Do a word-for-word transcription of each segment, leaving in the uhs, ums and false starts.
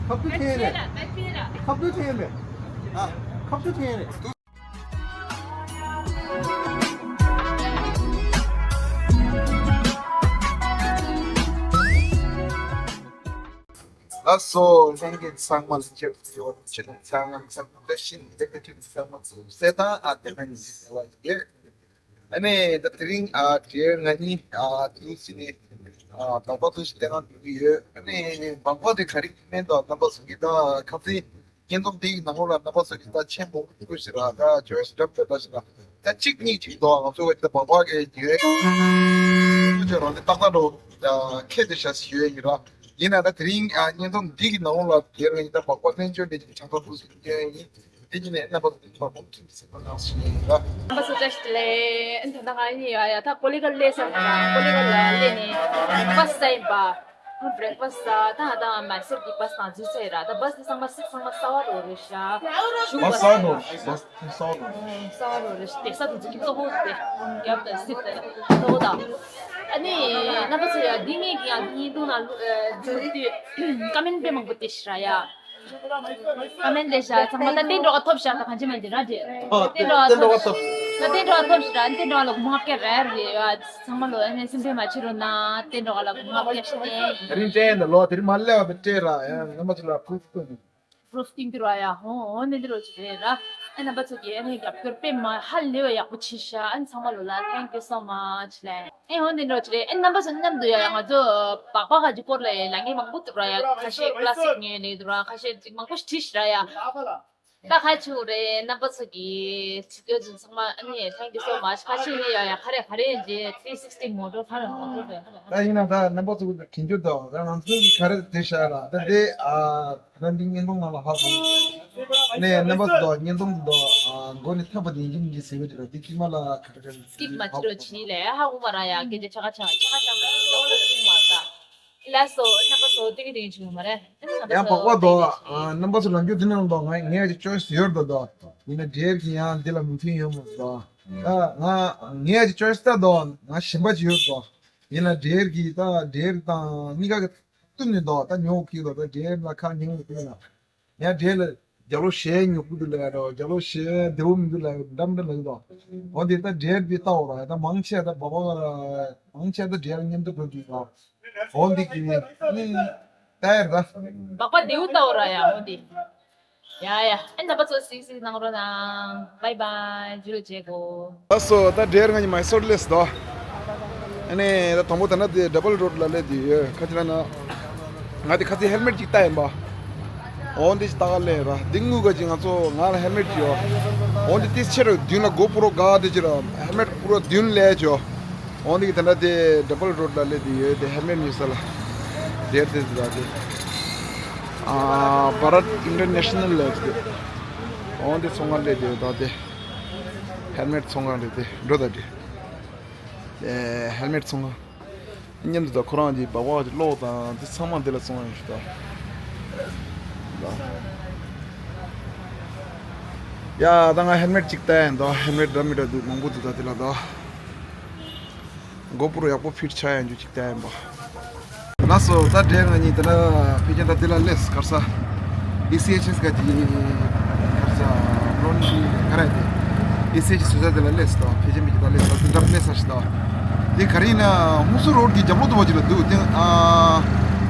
ཁབ་ཏུ་ཐེན་རེད། ཁབ་ཏུ་ཐེན་རེད། ཨ། ཁབ་ཏུ་ཐེན་རེད། ལགས་སོ། ལྷན་རྒྱས་ཚང་མ་ལ་ཆེད་དུ་ཡོད་ཆེད་ཚང་མ་ཚང་མ་བཀྲ་ཤིས་བདེ་ལེགས། ཚང་མ་ཚོ་གསལ་ཐང་ཨ་བདེ་མ་ཡིན་ཟེར་བ་ཡིན། ཨ་ནི་ད་དེ་རིང་ཨ་དེ་ང་གཉིས་ཨ་དུས་ཕྱིན་ནས་ཨ་སྦག་སྦག་ཏུ་ཞིག་བསྟན་གནང་འདུག་གི་ཡོད། ཨ་ནི་སྦག་སྦག་དེ་ག་རེ་ཡིན་མིན་དང་རྣམ་པ་ཚོ་གིས་ད་ཁ་སང་བརྙན་ཐུང་འདིའི་ནང་ལོགས་ལ་རྣམ་པ་ཚོ་གིས་ད་མཆན་མང་པོ་ཞིག་ར་ད་ཇོ་ཡོ་སི་འགྲེམས་སྤེལ་ད་ཞིག་ར་ད་གཅིག་གཉིས་ཅིག་འདུག་ང་ཚོ་གིས་ད་སྦག་སྦག་གི་ཡོད་ཅེས་རང་དེ་ཏག་ཏག་འགྲོ་ཁྱེད་དེ་ཤ་ཞིག་ཡོད་ཡིན་ར། ཡིན་ན་ད་དེ་རིང་ཨ་བརྙན་ཐུང་འདི་གི་ནང་ལོགས་ལ་དེ་རིང་ད་སྦག་སྦག་བསྟན་བཅོས་འདི་ཆགས་ཐུབ་ཟིན་ཡོད་ཡིན། དེ་ནས་རྣམ་པ་ཚོ་ཚོར་ཁུངས་ཐུབ་ཟིན་པ་ནང་བཞིན་ཡིན་ལ། རྣམ་པ་ཚོ་བཀྲ་ཤིས་བདེ་ལེགས། ཨ་ནི་ད་ལྟ་ང་གཉིས་ཡ་ཡ་ད་ཀོ་ལི་གྷལ་སླེབས་ས་རེད། ཀོ་ལི་གྷལ་ལ་སླེབས་ནས་བྷ་སི་ས་ཡིན་པ། ཨ་བྷི་རེག་ཕ་སི་ས་ད་ང་ད་མ་སུར་གྱི་བྷ་སི་དང་འཛུལ་ཚར་ར། ད་བྷ་སི་དེ་ཚང་མ་སི་ཚང་མ་གསར་པ་རོ་རེད་ཤག་བྷ་སི་གསར་པ་རོ། བྷ་སི་དེ་གསར་པ་རོ། ཨ་གསར་པ་རོ་རེད་ཤག་དེ་ས་དེ་ཚོ་གི་ལྟོ་ཧོ་དེ་རྒྱབ་དང་སི་དེ་ལྟོ་ཧོ་དང་། ཨ་ནི་རྣམ་པ་ཚོ་ཡ་འདི་ངས་ཀྱི་ཡ་འདི་ངས་འདུག་ན་ལུ་ཨ་འདི་ལུ་དུས་ཀ་མེན་དཔེ་མང་པོ་དེ་ཤི་ར་ཡ། ཨ་མན་ལེ་ཤ་ཚང་མ་ད་བསྟན་འགྲོ་ག་ཐོབ་ཤག་ད་གང་ཅི་མན་དེ་ར་ཏེ། ཨོ་བསྟན་འགྲོ་ག་ཐོབ་ཤག་ད་བསྟན་འགྲོ་ག་ཐོབ་ཤག་ར། བསྟན་འགྲོ་ག་ལ་གོ་མ་སྐད་ར་རེད་ཡ། ཚང་མ་ལོ་ཨ་ནི་སེམས་ཁྲལ་མ་བྱེད་རོགས་གནང་། བསྟན་འགྲོ་ག་ལ་གོ་མ་སྐད་ཤ་ཏེ། དེ་རིང་སྤྲད་ཡིན་ད་ལོ། དེ་རིང་མ་སླེབས་པ་སྤྲད་ར་ཡ། རྣམ་པ་ཚོ་ལ་པུ་རུབ་སྟོན། པུ་རུབ་སྟོན་གྱི་ར་ཡ། ཧོ་ཧོ་ནི་འདི་རོ་ཅི་རེད་ར། ཨ་རྣམ་པ་ཚོ་གི་ཨ་ནི་རྒྱབ་སྐྱོར་དཔེ་མ་ཧ་ལས་པ་ཡག་པོ་བྱས་ཤག་ཨ་ནི་ཚང་མ་ལོ་ལ་thank you so much ལེ། ཨེ་ཧོ་འདི་འགྲོ་ཅི་རེད། ཨེ་རྣམ་པ་ཚོ་མཉམ་དུ་ཡ་ཡ་ང་ཚོ་སྦག་སྦག་ག་ཅིག་སྐོར་ལ་ལ་ངས་མང་པོ་འདུག་ར་ཡ། ཁ་ཤས་ཀླ་སིག་ཉོས་ནས་འདུག་ར། ཁ་ཤས་ཅིག་མང་པོ་ཞིག་བྲིས་ཤག་ར་ཡ། ད་ཁ་ཆུ་རེད། རྣམ་པ་ཚོ་གི་ཚིག་ཡོད་ཚོ་ཚང་མ་ཨ་ནི་thank you so much། ཁ་ཤས་ནི་ཡ་ཡ་ཁ་རེ་ཁ་རེ་ཡིན་ཅེ་three sixty མོ་ཊ་ཁ་རེ་མོ་ཊ་རེད། ད་ཡིན་ན་ད་རྣམ་པ་ཚོ་གི་དྲན་རྒྱུ་དང་ད་ང་ཚོ་གི་ག་རེ་བྲིས་ཤག་ར། ད་དེ་ཨ། ད་འདི་བརྙན་ཐུང་ནང་ལ་ཧ་གོ། ནས་རྣམ་པ་ཚོ་བརྙན་ཐུང་འདི་དག་མགོ་ནས་ཐོས་པ་དེ་ཡིན་གཅིག་མིན་གཅིག་ཟེར་བ་དེ་ལ་འདི་གཅིག་མ་ལ་ག་རེ་ག་རེ་སྐྱིད་མ་ཅི་རོ་ཆི་ལས་ཧ་གོ་མ་ར་ཡ། སྐད་ཆ་ཆ་ག་ཆ་ཆ་ག་ཆ་མ་ར་ལ་སོ་རྣམ་པ་ཚོ་ཏིག་ཏིག་ཆུ་མ་རེད། ཡང་སྦག་སྦག་དོ། རྣམ་པ་ཚོ་ལ་འགྱུར་དེ་ནང་དོ་ང་ངས་ཀྱི་ཅོའི་སི་ཡོད་དོ་དོ། ཡིན་ན་འབྲེལ་གྱི་ཡང་འདི་ལ་མི་མཐུན་ཡོད་མོད་དོ། ད་ང་ངས་ཀྱི་ཅོའི་སི་ད་དོ་ང་གཞན་པ་ཅིག་ཡོད་དོ། ཡིན་ན་འབྲེལ་གྱི་ད་འབྲེལ་དང་གཉིས་ཀ་གི་བསྟུན་ནས་འདུག་ད་ཉོ་གི་འདུག་ད་འབྲེལ་ལ་ཁ་ཉན་གི་འདུག་ཡང་འབྲེལ་ལ་རྒྱ་ལོ་གཞས་ཉོ་གི་འདུག་ལབ་ཡ་འདྲ་བ། རྒྱ་ལོ་གཞས་བདེ་བོ་མི་འདུག་ལབ་ཡ་འདྲ་འདྲ་ལབ་ཀྱི་འདུག་འོ་འདི་ད་འབྲེལ་འདི་ལྟ་བ་ར་ད་མང་ཆེ་ད་སྦག་སྦག་ར་མང་ཆེ་ད་འབྲེལ་མཉམ་དུ་འགྲོ་གི་འདུག་འོ་འདི་གི་ནི་ལྟ་ཡ་ར། སྦག་སྦག་བདེ་བོ་ལྟ་བ་ར་ཡ་འོ་འདི། ཡ་ཡ། ཨེ་རྣམ་པ་ཚོ་གཟིགས་གཟིགས་གནང་རོགས་གནང་། བྷའི་བྷའི། ཇུ་ལེ་མཇལ་གོ། ལགས་སོ། ད་འབྲེལ་ང་གཉིས་མའི་སོར་སླེབས་སོ། ཨ་ནི་ད་དང་པོ་ད་ན་དེ་ཌབ་བལ་རོཌ་ལ་སླེབས་དུས་ཡོད་ཁ་ཅིག་ལ་ན། ང་དེ་ཁ་ཚིག་ཧེལ་མེཊ་ཅིག་བཏགས་ཡིན་པ། འོ་འདི་ཅིག་བཏགས་ག་སླེབས་ར། འདི་དངུལ་ག་ཅིག་ང་ཚོ་ང་ལ་ཧེལ་མེཊ་ཅིག་ཡོད། འོ་འདི་ཏིས་ཆེ་རུ་མདུན་ལ་གོ་པུ་རོ་ག་དེ་ཅིག་ར་ཧེལ་མེཊ་པུ་རོ་མདུན་སླེབས་ཅོ། འོ་འདི་གི་ད་ལྟ་དེ་ཌབ་བལ་རོཌ་ལ་སླེབས་དེ་ཡོད་དེ་ཧེལ་མེཊ་ཉོ་ས་ལ། དེར་དེ་ད་དེ། ཨ་བྷ་རཏ་ཨིན་ཊར་ནེ་ཤ་ནལ་ལ་སླེབས་དེ། འོ་འདི་ཚོང་ཁང་སླེབས་དེ་ད་དེ། ཧེལ་མེཊ་ཚོང་ཁང་རེད་དེ་འགྲོ་ད་དེ། ཨེ་ཧེལ་མེཊ་ཚོང་ཁང་། མཉམ་དུ་ད་ཁོ་རང་གི་སྦག་སྦག་གི་གློག་དང་དེ་ཚང་མ་འདི་ལ་བཙོང་ཡོང་ཞུ་ད། ཡ་ད་ང་ཧེལ་མེཊ་གཅིག་བཏགས་ཡིན་ད། ཧེལ་མེཊ་འདྲ་མི་འདྲ་འདུག་མང་པོ་འདུག་ད་དེ་ལ་ད། གོ་པུ་རོ་ཡག་པོ་ཕིཊ་ཆགས་ཡོང་རྒྱུ་གཅིག་བཏགས་ཡིན་པ། ལགས་སོ། ད་འབྲེལ་ང་གཉིས་དེ་ལ་ཕེབས་ཀྱང་ད་དེ་ལ་སླེབས་གར་ས། ཨི་སི་ཨེཆ་ཨེས་ག་ཅི་གར་ས་ལོན་ག་ར་དེ། ཨི་སི་ཨེཆ་ཨེས་བཟོ་ས་དེ་ལ་སླེབས་སོ། ཕེབས་ཀྱང་མི་གཅིག་ད་སླེབས་སོ། དེ་འདྲ་སླེབས་ས་ཞིག་ད། དེ་ག་རེ་ཡིན་ན་ཧུན་སུར་རོཌ་ཀྱི་རྒྱབ་ལོགས་དུ་བ་ཅིག་ལ་འདུག་དེ་ཨ།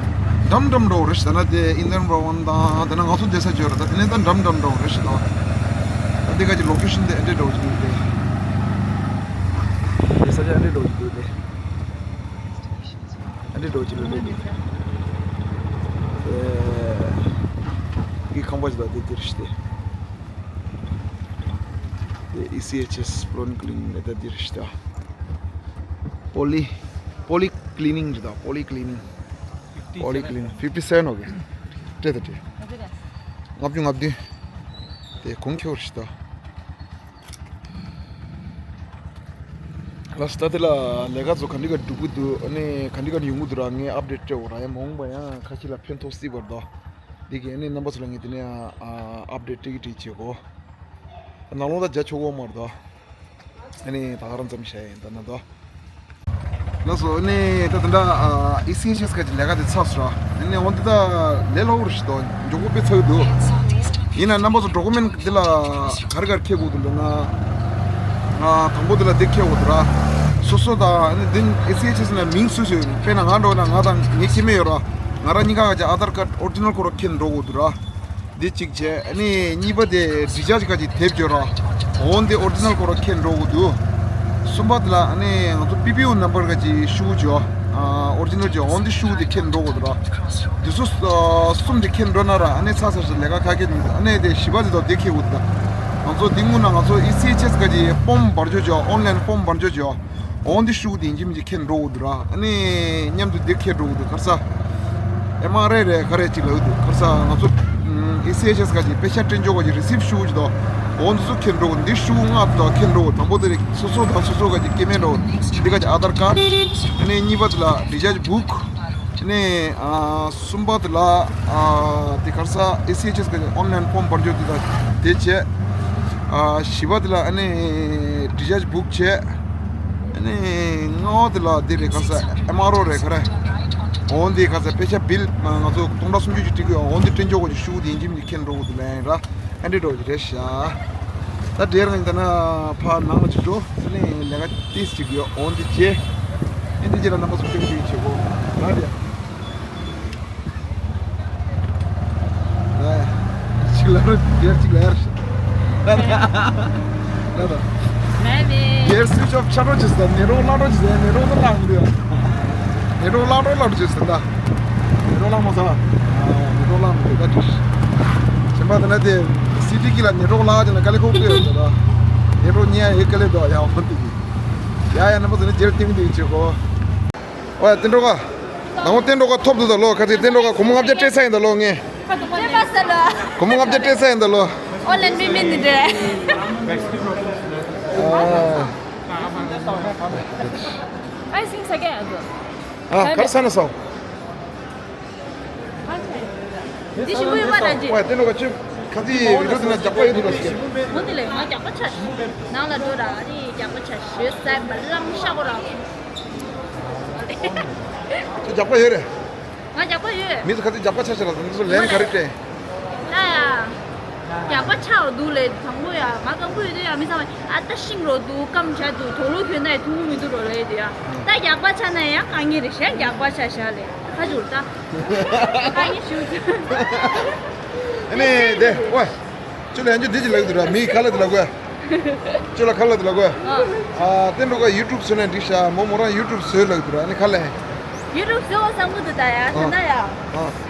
འགྲམ་འགྲམ་འདྲ་བོ་རེད་ཤག་ད་ན་དེ་ཨིན་ཌན་བྷ་ཝན་དང་དེ་ན་ང་ཚོ་བསྡད་ས་ཅིག་ཡོད་རེད། ད་དེ་ནས་ད་འགྲམ་འགྲམ་འདྲ་བོ་རེད་ཤག་ད། ད་དེ་ག་ཅིག་ལོ་ཀེ་ཤན་དེ་ཨེ་འདྲས་འདྲ་བོ་ཅིག་འདུག་དེ། དེ་ས་ཆ་ཨེ་འདྲས་འདྲ་བོ་ཅིག་འདུག་དེ། ཨེ་འདྲས་འདྲ་བོ་ཅིག་ལ་སླེབས་འདུག་དེ། ཨེ་གི་ཁང་པ་ཅིག་ད་དེ་དེ་རེད་ཤག་དེ། དེ་ཨི་སི་ཨེཆ་ཨེས་པོ་ལི་ཀི་ལི་ནིག་ནས་ད་དེ་རེད་ཤག་ད། པོ་ལི་པོ་ལི་ཀི་ལི་ནིག་རེད་ད། པོ་ལི་ཀི་ལི་ནིག་པོ་ལི་ཀི་ལི་ནིག་ཕིབ་ཊི་སེ་ཝེན་ཨོ་ཀེ། སྤྲད་དང་སྤྲད། ལྔ་བཅུ་ང་བདུན། དེ་གོང་ཁེ་པོ་རེད་ཤག་ད། ལགས་སོ། ད་དེ་ལ་ལས་ཀ་ཚོ་ག་འདྲ་ག་འགྲུབ་ཀྱི་འདུག་ཨ་ནི་ག་འདྲ་ག་ཡོང་གི་འདུག་ར་ངས་ཨབ་ཌེཊ་སྤྲད་འོ་ར། ཡང་མ་འོངས་པ་ཡང་ཁ་ཤས་ལ་ཕན་ཐོགས་སྲིད་པ་རེད་ད། འདི་གི་ཨ་ནི་རྣམ་པ་ཚོ་ལ་ངས་དེ་ནས་ཨ་ཨབ་ཌེཊ་སྤྲད་ཀྱི་སྤྲད་བྱེད་གོ། ནང་ལོགས་ད་རྒྱ་ཆོག་གོ་མ་རེད་ད། ཨ་ནི་ད་ག་རང་ཙམ་བཤད་ཡིན་ད་ན་ད། ལགས་སོ། ནས་ད་དེ་འདྲ་ཨེ་སི་ཨེཆ་ཨེས་ག་ཅིག་ལས་ཀ་དེ་ཚར་སོང་ར། ནས་འོན་ཏེ་ད་ལས་སླ་པོ་རེད་ཤག་འདུག་མགྱོགས་པོ་དཔེ་ཚར་གི་འདུག་ཡིན་ན་རྣམ་པ་ཚོ་ཌོ་ཀུ་མེན་ཊི་འདི་ལ་ག་རེ་ག་རེ་འཁྱེར་དགོས་འདུག་ལབ་ན། ཨ། དང་པོ་འདི་ལ་འདི་འཁྱེར་དགོས་འདུག་ར། སོ་སོ་དང་ནི་འདི་ཨེ་སི་ཨེཆ་ཨེས་ན་མིང་སུ་ཞིག་དཔེར་ན་ང་འདྲ་བོ་ན་ང་དང་ངའི་སྐྱེ་དམན་ཡོད་ར། ང་རང་གཉིས་ཀ་ག་ཅིག་ཨ་དྷར་ཀར་ཌི་ཨོ་རི་ཇི་ནལ་ཁོ་རང་འཁྱེར་འགྲོ་དགོས་འདུག་ར། འདི་གཅིག་བྱས། ཨ་ནི་གཉིས་པ་དེ་ཌི་ཆར་ཇི་ག་ཅིག་དེབ་བརྗོད་ར། འོ་འདི་ཨོ་རི་ཇི་ནལ་ཁོ་རང་འཁྱེར་འགྲོ་དགོས་འདུག་གསུམ་པ་དེ་ལ་ཨ་ནི་ང་ཚོ་པི་པི་ཡུ་ནམ་བར་ག་ཅིག་ཤུ་བྱོས། ཨོ་རི་ཇི་ནལ་བྱོས། འོ་འདི་ཤུ་དེ་འཁྱེར་འགྲོ་དགོས་འདུག་ར། འདི་ཚོ་ཨ་གསུམ་དེ་འཁྱེར་འགྲོ་ན་ར་ཨ་ནི་ཚར་ཚར་ཚར་ལས་ཀ་ཁ་སྐད་འདུག་ཨ་ནི་དེ་བཞི་པ་དེ་དང་དེ་འཁྱེར་དགོས་འདུག་ང་ཚོ་འདི་སྔོན་ན་ང་ཚོ་ཨེ་སི་ཨེཆ་ཨེས་ག་ཅིག་ཕོམ་འབར་འཇོག་བྱོས། ཨོན་ལན་ཕོམ་འབར་འཇོག་བྱོས། འོ་འདི་ཤུ་དེ་ཡིན་གཅིག་མིན་གཅིག་འཁྱེར་འགྲོ་དགོས་འདུག་ར། ཨ་ནི་མཉམ་དུ་འདི་འཁྱེར་འགྲོ་དགོས་འདུག་ག་རེ་ཟེར། ཨེམ་ཨར་ཨེ་རེད་ག་རེ་གཅིག་ལབ་ཀྱི་འདུག་ག་རེ་ཟེར། ང་ཚོ་ཨེ་སི་ཨེཆ་ཨེས་ག་ཅིག་དཔེ་ཆ་སྤྲད་འཇོག་ག་ཅིག་རི་སིབ་ཤུ་ཅིག་དང་། འོ་འདི་ཚོ་འཁྱེར་འགྲོ་དགོས། འདི་ཤུ་ལྔ་དང་འཁྱེར་འགྲོ་དགོས། དང་པོ་དེ་རེད། སོ་སོ་དང་སོ་སོ་ག་ཅིག་སྐྱེ་དམན་འདྲ་བོ། འདི་ག་ཅིག་ཨ་དྷར་ཀར་ཌི། ཨ་ནི་གཉིས་པ་དེ་ལ་ཌི་ཆར་ཇི་བུག་ཨ་ནི་ཨ་གསུམ་པ་དེ་ལ་ཨ་དེ་ག་རེ་ཟེར། ཨེ་སི་ཨེཆ་ཨེས་ག་ཅིག་ཨོན་ལན་ཕོམ་འབར་འཇོག་དེ་དང་དེ་བྱས། ཨ་བཞི་པ་དེ་ལ་ཨ་ནི་ཌི་ཆར་ཇི་བུག་བྱས། ཨ་ནི་ལྔ་པ་དེ་ལ་དེ་རེད། ག་རེ་ཟེར། ཨེམ་ཨར་ཨོ་རེད་ག་རེ། འོ་འདི་ག་རེ་ཟེར། དཔེ་ཆ་བིལ་ང་ཚོ་སྟོང་ཕྲག་སུམ་ཅུ་ཅིག་སྤྲད་ཀྱི་ཡོད། འོ་འདི་སྤྲད་འཇོག་ག་ཅིག་ཤུ་དེ་ཡིན་གཅིག་མིན་གཅིག་འཁྱེར་འགྲོ་དགོས་འདུག་ལབ་ཡིན་ར། ཨ་འདྲ་འདྲ་བོ་ཅིག་རེད་ཤག་ད་དེ་རིང་ཡིན་ད་ན་ཕར་ནང་ལ་ཅིག་འགྲོ། ཨ་ནི་ལས་ཀ་ཏོག་ཙམ་ཅིག་ཡོད། འོ་འདི་བྱས། ཨ་འདི་རྗེས་ལ་རྣམ་པ་ཚོ་སྟོན་རྒྱུ་ཡིན། བྱེད་སྒོ་ལ་རེད། ཨ་ཡ། ཅིག་ལ་རོ་རྒྱལ་ཅིག་ལ་ཡར་ཤི། ལ་ད། ལ་ད། མེ་མེ། རྒྱལ་སུས་ཆོབ་ཆ་རོ་ཅི་ཟེར། ནེ་རོ་ལ་རོ་ཅི་ཟེར། ནེ་རོ་ད་ལ་འདི། ནེ་རོ་ལ་རོ་ལ་རོ་ཅི་ཟེར་ད། ནེ་རོ་ལ་མོ་ཟ། ཨ་ནེ་རོ་ལ་མོ་ད་ཅི། ཞིམ་པ་ད་ན་དེ། སི་ཊི་གི་ལ་ནེ་རོ་ལ་ཅི་ན་ཀ་ལེ་ཁོ་ཀི་ཡོད་ད། ནེ་རོ་ཉེ་ཡ་ཀ་ལེ་དོ་ཡ་འོ་དེ་གི། ཡ་ཡ་ན་མོ་ཟ་ནི་རྒྱལ་ཏིང་དེ་ཅི་གོ། ཨོ་ཡ་ཏེ་འགྲོ་ག་ནང་ཏེ་འགྲོ་ག་ཐོབ་འདུག་ད་ལོ། ཁ་ཚིག་ཏེ་འགྲོ་ག་སྒོར་མོ་ལྔ་བརྒྱ་སྤྲད་ཚར་ཡིན་ད་ལོ་ངས། སྤྲད་པ་ཟེར་ལ། སྒོར་མོ་ལྔ་བརྒྱ་སྤྲད་ཚར་ཡིན་ད་ལོ། ཨོ་ལན་མི་མི་ནི་རེད། ཨ་ཨ་ག་རེ་ཟ་ན་ཟ། འདི་ཞིམ་པོ་ཡོད་མ་རེད་ཅི། ཨོ་ཡ་ཏེ་འགྲོ་ག་ཅི། ཁ་ཚིག་བི་ཌིའོ་དེ་ན་རྒྱག་པ་ཡོད་འདུག་ལ་ཟེར། འོ་དེ་ལས་ང་རྒྱག་པ་ཆ་ནང་ལ་འགྲོ་ར། ཨ་ནི་རྒྱག་པ་ཆ་ཞོད་ཟ་མ་ལང་ཤ་གོ་ར། ཁྱོད་རྒྱག་པ་ཡོད་རེད། ང་རྒྱག་པ་ཡོད། མི་ཚོ་ཁ་ཚིག་རྒྱག་པ་ཆ་ཆ་ལ་ཟེར། འདི་ཚོ་ལན་ག་རེ་སྤྲད། ད་ཡ། རྒྱག་པ་ཆ་འོ་འདུག་ལས་དང་པོ་ཡ། ང་དང་པོ་ཡོད་དུས་ཡ་མི་ཚང་མ་ཨ་ད་ཤིང་རོ་འདུག་སྐམ་ཆ་འདུག་དོ་ལུ་ཐོན་ན་ཡ་ཐུང་ངུ་མི་འདུག་རོ་ལས་དུས་ཡ། ད་རྒྱག་པ་ཆ་ན་ཡ་དཀའ་ངལ་རེད་ཤག་རྒྱག་པ་ཆ་ཤག་ལས་ཁ་བྱུར་ད། དཀའ་ངལ་ཞུ་ད། ཨ་ནི་དེ་ཝ། ཁྱོད་ལ་ཡང་ཁྱོད་འདི་ཅི་ལབ་འདུག་ར། མིའི་ཁ་ལ་དེ་ལབ་དགོས། ཁྱོད་ལ་ཁ་ལ་དེ་ལབ་དགོས། ཨ་ཏེ་འགྲོ་ག་ཡུ་ཊུབ་བཟོས་ན་འགྲིག་ཤག་མོ་མོ་རང་ཡུ་ཊུབ་བཟོས་ལབ་འདུག་ར། ཨ་ནི་ཁ་ལ་ཡང་། ཡུ་ཊུབ་བཟོས་བསམ་གི་འདུག་ད་ཡ། ད་ལྟ་ཡ།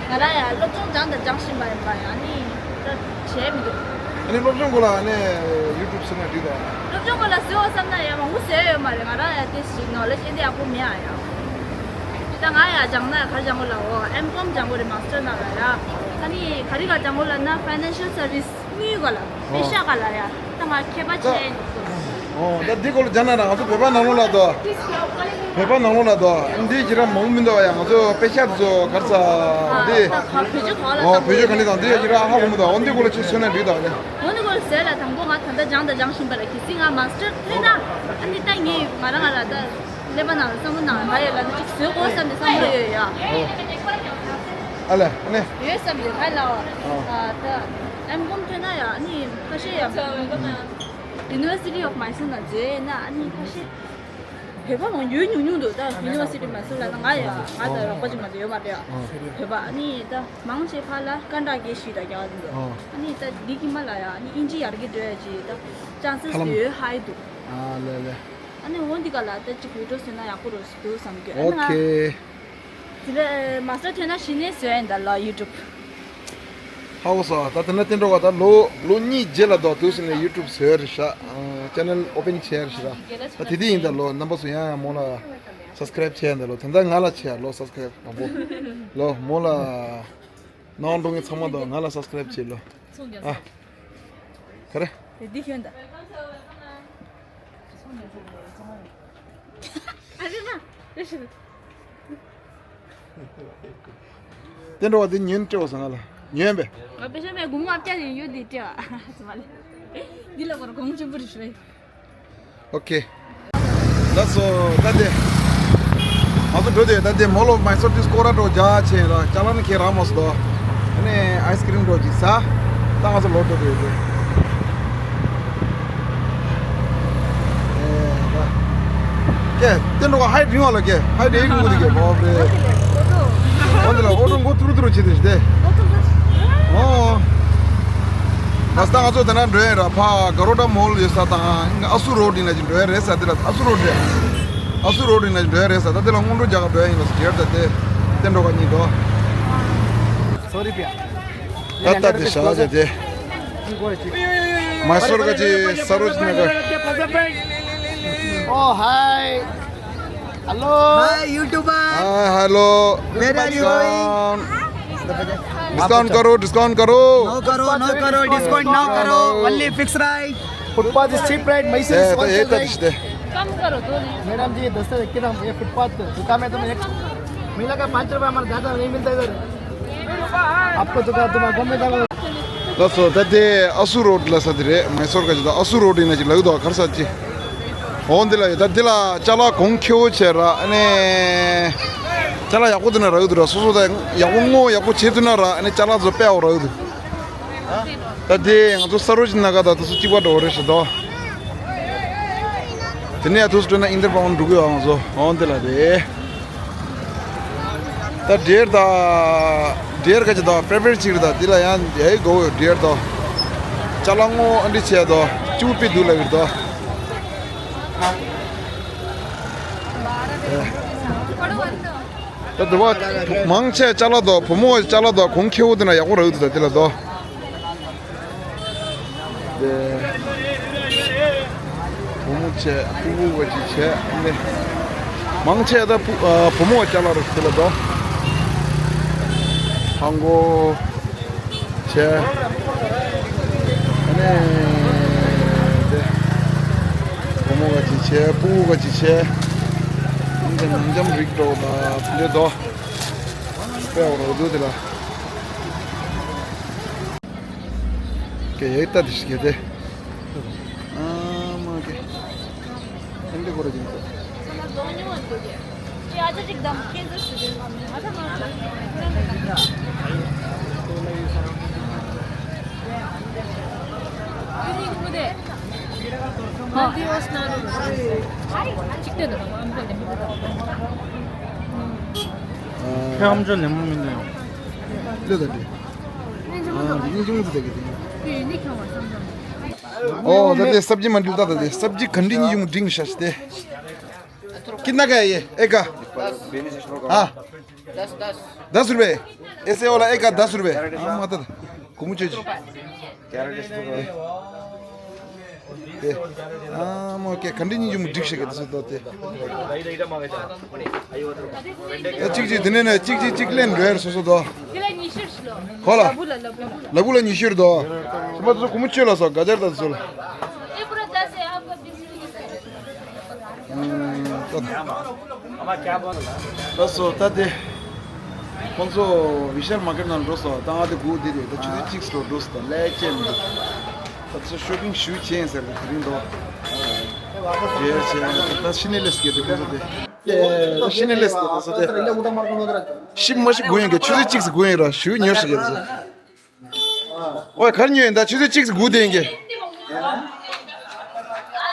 ང་རང་ཡ་སློབ་སྦྱོང་སྦྱངས་དང་སྦྱང་བཞིན་པ་ཡིན་པ་ཡ། ཨ་ནི་ད་བྱས་མི་འདུག་ཨ་ནི་སློབ་སྦྱོང་སྐོར་ལ་ཨ་ནི་ཡུ་ཊུབ་བཟོས་ན་འགྲིག་ད་ཡ། སློབ་སྦྱོང་སྐོར་ལ་བཟོས་བསམ་ན་ཡ་མང་པོ་བཟོས་ཡོད་མ་རེད། ང་རང་ཡ་ཏེ་ཞིག་ནོ་ལེ་ཇི་ཨེ་འདི་ཡག་པོ་མེད་ཨ་ཡ། ད་ང་ཡ་སྦྱང་ན་ག་རེ་སྦྱང་དགོས་ལབ་འོ་ཨེམ་ཀོམ་སྦྱང་དགོས་རེད། མ་སི་ཊར་ནང་ལ་ཡ། ཨ་ནི་ག་རེ་ག་སྦྱང་དགོས་ལབ་ན་ཕའི་ནན་ཤལ་སར་བི་སི་དངུལ་ག་ལ་པེ་ཤ་ག་ལ་ཡ། ད་ང་མཁས་པ་ཆེ་ཡིན་འདུག་ཨོ་ད་འདི་སྐོར་ལ་སྦྱང་ན་ང་ཚོ་བོད་པ་ནང་ལོགས་ལ་དོ། བོད་པ་ནང་ལོགས་ལ་དོ། འདི་ཁྱེད་རང་མང་མི་འདུག་ཡ། ང་ཚོ་པེ་ཤ་དེ་ཚོ་ག་རེ་ཟ་འདི། ཨོ་བེད་སྤྱོད་ག་ལ་ག་འདི་ཁྱེད་རང་ཧ་གོ་མི་འདུག་འོ་འདི་སྐོར་ལ་ཁྱེད་ཚོས་ན་འགྲིག་ད་ནི། འོ་འདི་སྐོར་ལ་ཟེར་ལ་དང་པོ་ང་ད་ལྟ་སྦྱང་དང་སྦྱང་བཞིན་པ་ལ་གལ་སྲིད་ང་མ་སི་ཊར་ཐོན་ན་ཨ་ནི་ད་ངས་ང་རང་ང་ལ་ད་ཀླད་པ་ནང་ལ་བསམ་བློ་ནང་ལ་ཡོད་ལ་ནི་ཅིག་བཟོས་དགོས་བསམ་པའི་བསམ་བློ་ཡོད་ཡ། ཨ་ལས་ནི། ཡོད་བསམ་པའི་ཧ་ལ་བ། ཨ་ད་ཨེམ་ཀོམ་ཐོན་ན་ཡ་ཨ་ནི་ཁ་ཤས་ཡ། University of Mysore ན་བཟོས་ན་ཨ་ནི་ཁ་ཤས། བོད་པ་མང་ཡོད་ཉུང་ཉུང་འདུག་ད་ཡུ་ནི་ཝར་སི་ཊི་མ་སུ་ལ་ན་ང་ཡ་ང་ད་རོགས་པ་ཅིག་མ་གཏོགས་ཡོད་མ་རེད། བོད་པ་ཨ་ནི་ད་མང་ཆེ་ཕར་ལ་ཀན་ཊ་གི་ཤི་ད་རྒྱ་གར་འདུག་ཨ་ནི་ད་འདི་གི་མ་ལ་ཡ་ཨ་ནི་ཨིན་ཇི་ཡར་གི་འགྲོ་ཡ་ཅི་ད་ཅན་སེ་སི་ཡོད་ཧའི་འདུག་ཨ་ལེ་ལེ། ཨ་ནི་འོ་འདི་ག་ལ་ད་ཅིག་བི་ཌིའོ་བཟོས་ན་ཡག་པོ་རེད་འདུག་བསམ་གི། ཨ་ནི་ང་། དེ་ལས་མ་སི་ཊར་ཐོན་ན་གཞི་ནས་བཟོས་ཡིན་ད་ལོ་ཡུ་ཊུབ། ཧ་གོ་སོང་། ད་དེ་ན་བསྟན་འགྲོ་བ་ད་ལོ་ལོ་གཉིས་རྗེས་ལ་དོ་དུས་ནས་ཡུ་ཊུབ་བཟོས་རེད་ཤག་ཨ་ཅེ་ནལ་ཨོ་པན་བྱས་རེད་ཤག་ད་དེ་དུས་ཡིན་ད་ལོ་རྣམ་པ་ཚོ་ཡང་ཡང་མོ་ལ་སབ་སི་ཀ་རེབ་བྱས་ཡིན་ད་ལོ། ད་ལྟ་ང་ལ་བྱས་ལོ་སབ་སི་ཀ་རེབ་དང་པོ་ལོ་མོ་ལ་ནང་འགྲོ་མཁན་ཚང་མ་དང་ང་ལ་སབ་སི་ཀ་རེབ་བྱས་ལོ། ཨ་ག་རེ། དེ་འདི་ཤོད་ད། ཨ་རེ་མ། རེ་ཞིག་བསྟན་འགྲོ་བ་འདི་ཉོན་སྤྲད་འོ་ས་ང་ལ་ཉོན་པས། ང་པེ་ཤ་མེད་སྒོར་མོ་ལྔ་བརྒྱ་ཡོད་འདི་སྤྲད་བ། སུ་མ་ལེ། འདི་ལ་གོར་གོང་ཆེན་པོ་རེ་ཞུ་བས། ཨོ་ཁེ། ལགས་སོ་ད་དེ། ང་ཚོ་འགྲོ་དེ་ད་དེ་མོ་ལོ་མའི་སོར་དུ་སྐོར་ར་འགྲོ་རྒྱ་ཆེ་ལ་ཅ་ལག་ནི་ཁྱེད་རང་མོ་སོ་དོ། ཨ་ནི་ཨའི་སི་ཀི་རིམ་འགྲོ་ཅིག་ཟ། ད་ང་ཚོ་ལོ་འགྲོ་དེ་དེ། ཀེ་དེ་འགྲོ་ག་ཧའི་ཌི་རིང་བ་ལ་ཀེ་ཧའི་ཌི་རིང་གུ་དེ་ཀེ་བོ་བེ། འོ་དེ་ལ་འོ་འགྲོ་འགོ་ཐུར་ཐུར་བྱེད་དེ་ཞི་དེ། ཨོ། ད་ང་ཚོ་དེ་ན་འགྲོ་ཡ་ར་ཕ་ག་རོ་ཌ་མོལ་ཡོད་ས་དང་ཨ་སུ་རོ་ཌི་ན་ཅིག་འགྲོ་ཡ་རེད་ས་དེ་ལ་ཨ་སུ་རོ་ཌི། ཨ་སུ་རོ་ཌི་ན་འགྲོ་ཡ་རེད་ས་ད་དེ་ལ་སྔོན་འགྲོ་རྒྱག་ག་འགྲོ་ཡ་ཡིན་ལ་སྒེར་ད་དེ་དེ་འགྲོ་ག་ཉིན་དོ། ད་ལྟ་དེ་ཤ་ཅེ་དེ། མ་སོར་ག་ཅི་ས་རོ་ཅི་ན་ག། Oh, hi. Hello. Hi, YouTuber. Hi, hello. Where are you going? Discount करो, discount करो। No करो, no करो, discount ना करो। Only fix rate. Footpath is cheap rate. Mysore is wholesale rate. Madam ji, दस से इक्कीस हम ये फुटपाथ दुकान में तो एक मिला का पाँच रुपये हमारा ज़्यादा नहीं मिलता इधर। आपको तो कहा तुम्हारा गम में जाओ। ལགས་སོ། ད་དེ་ཨ་སུ་རོ་ཌི་ལ་ས་དེ་རེད། མའི་སོར་ག་ཅི་ད་ཨ་སུ་རོ་ཌི་ན་ཅིག་ལག་དོ་གར་ས་ཅི། འོ་འདི་ལ་ཡོད། ད་འདི་ལ་ཅ་ལག་གོང་ཁེ་བོ་བྱས་ར་ཨ་ནི། ཅ་ལག་ཡག་པོ་འདུག་ན་རག་གི་འདུག་ར། སོ་སོ་ད་ཡག་པོ་ངོ་ཡག་པོ་བྱེད་ཐུབ་ན་ར་ཨ་ནི་ཅ་ལག་ཚོ་དཔེ་ཡག་པོ་རག་གི་འདུག་ད་དེ་ང་ཚོ་ས་རོ་ཅི་ན་ག་ད་དུ་སུ་གཅིག་པ་འགྲོ་བ་རེད་ཤི་དོ། དེ་ནས་ཡ་དུ་སུ་སྤྲོད་ན་ཨིན་དར་བྷ་ཝན་འགྲོ་གི་ཡོད་ང་ཚོ། འོ་འདི་ལ་རེད། ད་ཌེར་ད། ཌེར་ག་ཅི་ད་ཕེ་ཝ་རེཊ་ཅིག་རེད། ད་འདི་ལ་ཡང་ཡའི་གོ་ཌེར་ད། ཅ་ལག་ངོ་ཨ་འདྲི་བྱས་ད་ཅུ་པི་དུ་ལ་ཡོད་ད། ད་དུ་བ་མང་ཆེ་ཅ་ལག་ད་བུ་མོ་ཅ་ལག་ད་གོང་ཁེ་བོ་དེ་ན་ཡག་པོ་རག་ཡོད་ད་འདི་ལ་ད། དེ། བུ་མོ་བྱས་སྤུ་གུ་ག་ཅིག་བྱས་ནས། མང་ཆེ་ད་བུ་ཨ་བུ་མོ་བ་ཅ་ལག་རེད་དེ་ལ་དོ། ཧང་གོ་བྱས། ཨ་ནི་དེ། བུ་མོ་ག་ཅིག་བྱས་སྤུ་གུ་ག་ཅིག་བྱས། ཨ་ནི་དེ་ནང་འཇམ་རིགས་འགྲོ་ད་དེ་འདྲ་དོ། དཔེ་འོ་རོ་འདུག་དེ་ལ། ཀྱེ་ཡེ་ཏ་དི་ཤི་ཀྱེ་ཏེ། ཨ་མ་ཀྱེ། ཨན་ཏེ་ཀོ་ར་ཇིན་ཏེ། ཁྱེད་ཨམ་ཅོག་ལེ་མོ་མི་འདུག་ཡང་། ལོས་ད་དེ། ཨ་འདི་གཉིས་ཆུང་ངུ་དེ་གི་དེ། ཨོ་ད་དེ་སབ་ཇི་མ་འགྲིག་ད་ད་དེ་སབ་ཇི་ག་འདྲི་གཉིས་ཆུང་འགྲིག་ཤ་ཤ་དེ། कितना का है ये? एक का? हाँ। दस रुपए। ऐसे वाला एक का दस रुपए। हाँ, माता दा। कुमुचे जी। ཨ་མོ་ཀེ་ག་འདྲི་གཉིས་ཆུང་འགྲིག་ཤ་གི་དེ་སུ་དོ་དེ། ཨ་གཅིག་གཅིག་དེ་ནས་ནས་གཅིག་གཅིག་གཅིག་ལེན་རེར་སོ་སོ་དོ། དེ་ལ་ཉི་ཤུ་ལོ། ཁོ་ལ། ལ་བུ་ལ་ཉི་ཤུ་རེད་དོ། ཁྱིམ་པ་དེ་ཚོ་གོང་མོ་ཆོས་ལ་སོ་ག་ཅར་ད་དེ་ཚོ་ལ། ལགས་སོ་ད་དེ། ཁོང་ཚོ་བི་ཤལ་མ་ཀེ་ཊི་ནང་འགྲོ་སོ་ད་ང་དེ་སྒུག་དེ་རེད་ད་ཆུ་ཚོད་གཅིག་སོ་འགྲོ་སོ་ད་ལས་ཅན་འདུག་ད་དེ་ཚོ་ཤོ་པིང་ཞུ་ཆེན་ཟེར་གི་དེ་རིང་འགྲོ། རེད་ཟེར་ད་ཤི་ནི་ལེས་གི་དེ་ཁོང་ཚོ་དེ། ཤི་ནི་ལེས་གི་དེ་ཚོ་དེ། ཤི་མ་ཤི་དགོས་ཡིན་གི་ཆུ་ཚོད་གཅིག་ཙམ་དགོས་ཡིན་ར་ཞུ་ཉོ་ཤི་གི་དེ་ཚོ། ཨོའི་གར་ཉོས་ཡིན་ད་ཆུ་ཚོད་གཅིག་ཙམ་སྒུག་དེ་ཡིན་གི།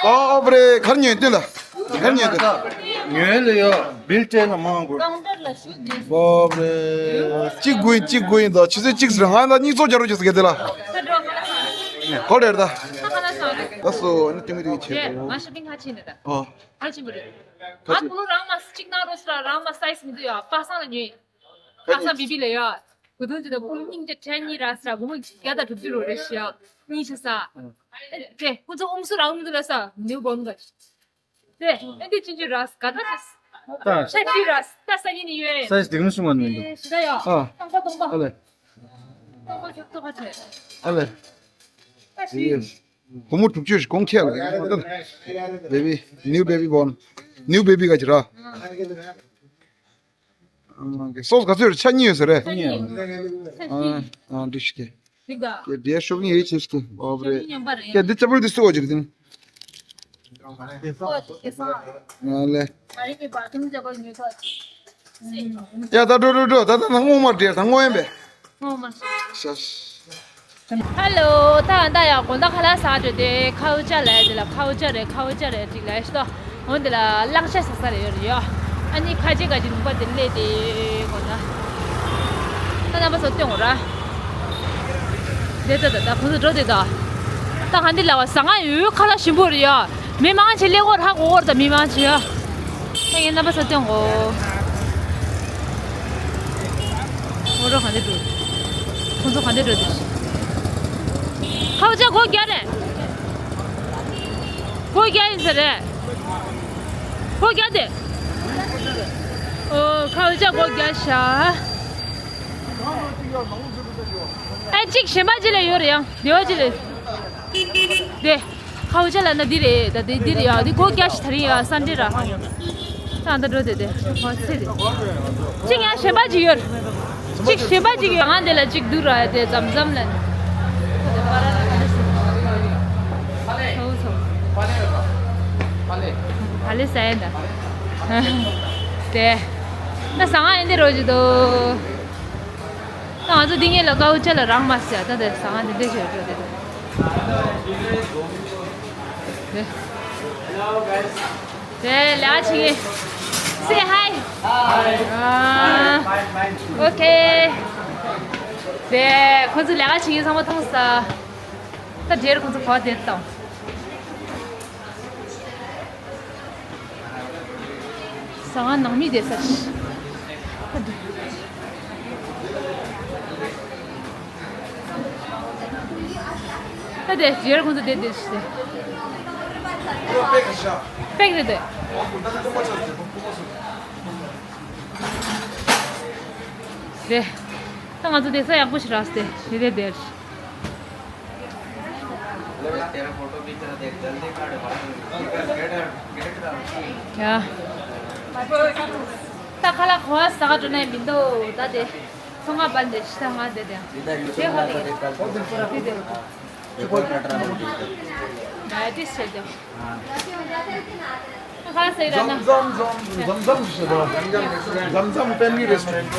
ཨོ་ཨོ་པ་རེ་གར་ཉོས་ཡིན་སྟོན་ད། གར་ཉོས་ཡིན་ད། ཉོས་ལ་ཡོད་བིལ་ཏེ་ལ་མང་དགོས། ཨོ་པ་རེ། གཅིག་དགོས་ཡིན་གཅིག་དགོས་ཡིན་ད་ཆུ་ཚོད་གཅིག་ཙམ་རེད་ང་ད་གཉིས་ཚོགས་རྒྱག་རོགས་བྱེད་ཟེར་གི་དེ་ལ། གོ་དྲེར་ད། ད་སོ་ཨ་ནི་ཏིང་མི་ཏིང་ཆེ་དོ། ང་ཤོ་པིང་ཁ་ཕྱིན་ནས་ད། ཨོ། ཁ་ཕྱིན་པ་རེད། ང་ཀུ་ལུ་རང་མ་གཅིག་ན་རོ་སི་ར་རང་མ་སའི་སི་མི་འདུག་ཡ་པ་སང་ལ་ཉོས། ཁ་སང་བི་བི་ལ་ཡ། བུ་དུང་ཅི་ད་ཕུ་སྙིང་རྗེ་ཕྲན་གཉིས་ར་ས་བུ་མོ་བརྒྱ་དང་དྲུག་ཅུ་རོ་རེ་ཤི་ཡ། གཉིས་ཤི་ས། དེ་ཁོ་ཚོ་ཨུམ་སུ་ར་ཨུམ་དུ་ལ་ས་ནེའུ་བོརན་ག་ཤི། དེ་ཨེ་འདི་ཅི་ཅི་ར་ས་ག་ད་ཤི་ས། ཤ་ཤི་ར་ས་ད་ས་ཉི་ནི་ཡོད། ས་ཡི་སྡིག་མི་སྲུང་བ་ནི་འདུག་ཤི་ད་ཡ། ཨ། ཏོང་པ་ཏོང་པ། ཨ་ལེ། ཏོང་པ་ཁྱོད་ཏོ་ཁ་ཆེ། ཨ་ལེ། ད་ཤི། བུ་མོ་དྲུག་ཅུ་ཞིག་གོང་ཁྱེར་ལ། བེ་བི། ནིའུ་བེ་བི་བོརན། ནིའུ་བེ་བི་ག་ཅི་ར། སོགས་ག་ཚོད་རེད་ཆ་གཉིས་ཡོད་ཟེར་རེད། ཆ་གཉིས་ཡོད། ཨ་ཨ་འགྲིག་ཤི་ཀྱེ། འགྲིག་ག་ཀྱེ་འདིའི་ཤོ་པིང་ཡེ་ཆེ་ཤི་ཀྱེ་ཨོ་བ་རེད། ཤོ་པིང་ཉམས་པ་རེད། ཀྱེ་འདི་ཅ་པུར་འདི་སུ་གོ་ཅི་རེད་དེ་ནི། ཨོ་ཁེ་སང་། ང་ལེ། ཨ་རི་གི་བར་ཐུམ་ཅག་གོ་ཉོས་ཐོག་ཅིག་ཡ་ད་འགྲོ་འགྲོ་འགྲོ། ད་ད་ད་སྔོན་མ་བྲིས། ད་སྔོན་ཡིན་པས། ངོ་མ་ཤེས། ཤ་ཤ། ཧ་ལོ། ད་ད་ཡང་དགོང་དག་ཁ་ལག་ཟ་འགྲོ་དེ། ཁའུ་ཅ་ལ་དེ་ལ་ཁའུ་ཅ་རེད། ཁའུ་ཅ་རེད་ཅིག་ལ་ཤི་ཏོ། འོན་དེ་ལ་གླང་ཆ་ཟ་ས་རེད་ཡོད་རེད་ཡོ། ཨ་ནི་ཁ་ཆེ་ཁ་ཆེ་ནུས་པ་དེ་ལས་དེ་དགོང་དག་ད་རྣམ་པ་ཚོ་སྟོན་འོ་ར། དེ་ད་ད་ད་ཁོང་ཚོ་འགྲོ་དེ་ད། ད་ག་འདི་ལ་བ་ཟ་ང་ཡོད། ཁ་ལག་ཞིམ་པོ་རེད་ཡོ། མི་མང་ཆེ་ལེགས་འོར་ཧ་གོ་འོར་ད་མི་མང་ཆེ་ཡོ། ད་ངས་རྣམ་པ་ཚོ་སྟོན་གོ། ཨོ་རོ་ག་འདྲ་འགྲོ། ཁོང་ཚོ་ག་འདྲ་འགྲོ་དེ། ཁའུ་ཅ་སྒོ་རྒྱག་རེད། སྒོ་རྒྱག་ཡིན་ས་རེད། སྒོ་རྒྱག་དེ། ཨོ་ཁའུ་ཅ་སྒོ་རྒྱག་ཤག་ཨེ་གཅིག་གཞན་པ་ཅིག་ལ་ཡོད་རེད། ཡང་བདེ་བ་ཅིག་ལ། དེ། ཁའུ་ཅ་ལ་ན་འདི་རེད། ད་འདི་འདི་རེད་ཡ། འདི་སྒོ་རྒྱག་ཤི་ད་རིང་ཡ་སན་ཌེ་ར་ཧ། ད་ད་འགྲོ་དེ་དེ་ཧོ་ཚེ་དེ། གཅིག་ཡང་གཞན་པ་ཅིག་ཡོད། གཅིག་གཞན་པ་ཅིག་ཡོད། ང་འདི་ལ་གཅིག་འདུག་ར་དེ་འཛམ་འཛམ་ལ། ཧོ་ཚོ། ཧ་ལེ་ས་ཡ་ད། དེ། ད་ས་ང་ཡིན་དེ་རོ་ཅི་དོ། ད་ང་ཚོ་འདི་ངེད་ལ་ཀའུ་ཅ་ལ་རང་མ་ཟེར། ད་དེ་ཟ་ང་འདི་འདྲ་ཞིག་འགྲོ་དེ། དེ་ལས་ཀ་བྱེད་ཀྱི། Say hi. Hi. ཨོ་ཁེ། དེ་ཁོ་ཚོ་ལས་ཀ་བྱེད་ཀྱི་ཚང་མ་མཐོང་ས། ད་འདིར་ཁོ་ཚོ་གོ་བསྡད་དང་། ཟ་ང་ནང་མི་བསྡད་ས་ཞིག་ད་དེ་རྗེར་ཁོང་ཚོ་བསྡད་བསྡད་ཞིག་པེག་རེད་དེ། དེ། ད་ང་ཚོ་བསྡད་ས་ཡག་པོ་ཞིག་རག་སྟེ་དེ་དེ་བསྡད། ཡ། ད་ཁ་ལག་གོ་བ་ཟ་ག་འགྲོ་ན་མི་འདུག་ད་དེ་ཚོང་ཁང་བར་འདི་ཤི་ད་ང་དེ་དེ་དེ་ཧོ་དེ་དེ་དེ་ཌའི་ཊིསཊ་བྱེད་དེ། ཁ་ཟེར་ར་ན། Zam Zam, Zam Zam ཞེས་པ། Zam Zam Family Restaurant།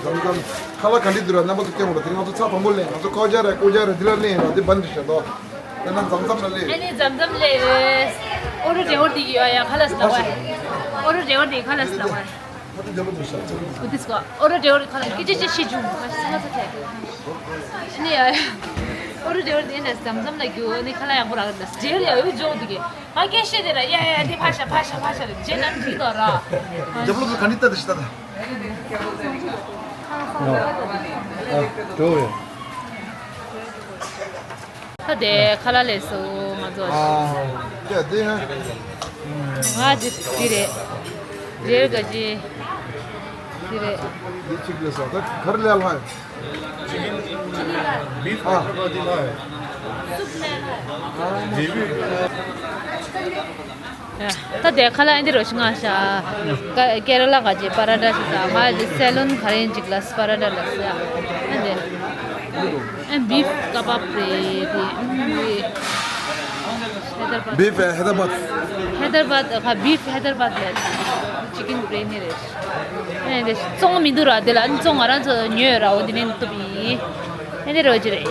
Zam Zam། ཁ་ལག་ག་འདྲ་འདུག་ར། རྣམ་པ་ཚོ་སྟོན་འོང་། དེ་ང་ཚོ་ཚ་དང་པོ་ལེན། ང་ཚོ་ཀའུ་ཅ་ར་ཀའུ་ཅ་ར་འདི་ལ་ལེན་ར། འདི་བན་འདི་ཞེས་དོ། དེ་ན་Zam Zam ལ་ལེན། ཨ་ནི་Zam Zam ལེན། ཨོ་རོ་ཌེ་ཝར་འདི་ཡོད་ཡ། ཁ་ལག་ཟ་བ། ཨོ་རོ་ཌེ་ཝར་འདི་ཁ་ལག་ཟ་བ། འོ་དེ་སྐོར་ཨོ་རོ་ཌེ་ཝར་ཁ་ལག་སྐད་ཆ་ཅི་བཤད་བྱུང་། ང་ཤི་ང་ཚོ་ཐད་ནི་ཡ། ཨོ་རོ་ཌེ་ཝར་འདི་ནས་Zam Zam ལ་རྒྱུ་ནི་ཁ་ལག་ཡག་པོ་རག་གི་འདུག་ཌེ་ཝར་ཡ་ཡོད་ཇོ་འདི་གི། ང་སྐད་བཤད་དེ་ར། ཡ་ཡ་ཡ། དེ་ཕར་བཞག་ཕར་བཞག་ཕར་བཞག་རེད། རྗེས་ནང་འགྲིག་དོ་ར། རྒྱབ་ལོགས་སུ་ག་འདྲ་ལྟ་དེ་ཤི་ད་ད། ཨ་ཨ་འགྲོ་བས། ད་དེ་ཁ་ལག་ལས་སོ་ང་ཚོ། ཨ་ཡ་དེ་ཧ། ང་དེ་དེ་རེད། རེད་ག་ཅི། དེ་རེད། དེ་གཅིག་ལས་སོ། ད་གར་ལས་ལྷ། Beef Hyderabad is nice. ད་དེ་ཁ་ལག་ཨེ་འདི་རོ་ཞིག་ང་ཤ། ཀ་ཀེ་ར་ལ་ག་ཅེ་པ་ར་ཏ་ཞིག་ཟ། ང་ལི་སེ་ལོན་ག་རེ་ཅིག་ལ་པ་ར་ཏ་ལ་ཟ། ཨེ་འདི། ཨེ་བིབ་ཀ་བབ་རེད་དེ། Beef Hyderabad. Hyderabad ཁ་བིབ་Hyderabad ལ་ཅི་ཀིན་བི་རི་ཡ་ནི་རེད། ཨེ་འདི་བཙོང་མི་འདུག་ར། དེ་ལ་བཙོང་ང་རང་ཚོ་ཉོས་ར། འོ་དེ་ནས་བཏུབ་ཡིན། ཨེ་འདི་རོ་ཅི་རེད།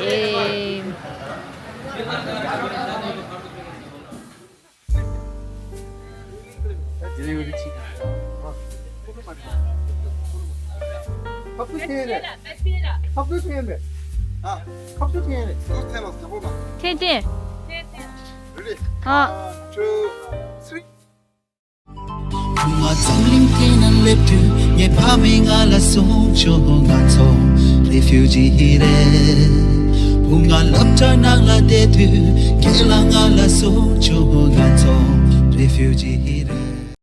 ཁབ་ཏུ་ཐེན་རེད། ཨ། ཁབ་ཏུ་ཐེན་རེད། ཐེན་ཐེན། Ready? ཨ། One, two, three. བུ་ང་འཛམ་གླིང་སྟེང་ན་སླེབས་དུས་ངའི་ཕ་མས་ང་ལ་གསུངས་བྱུང་། ང་ཚོ་རི་ཕིའུ་ཇི་རེད། བུ་ང་སློབ་གྲྭ་ནང་ལ་བསྡད་དུས་རྒན་ལགས་ང་ལ་གསུངས་བྱུང་། ང་ཚོ་རི་ཕིའུ་ཇི་རེད།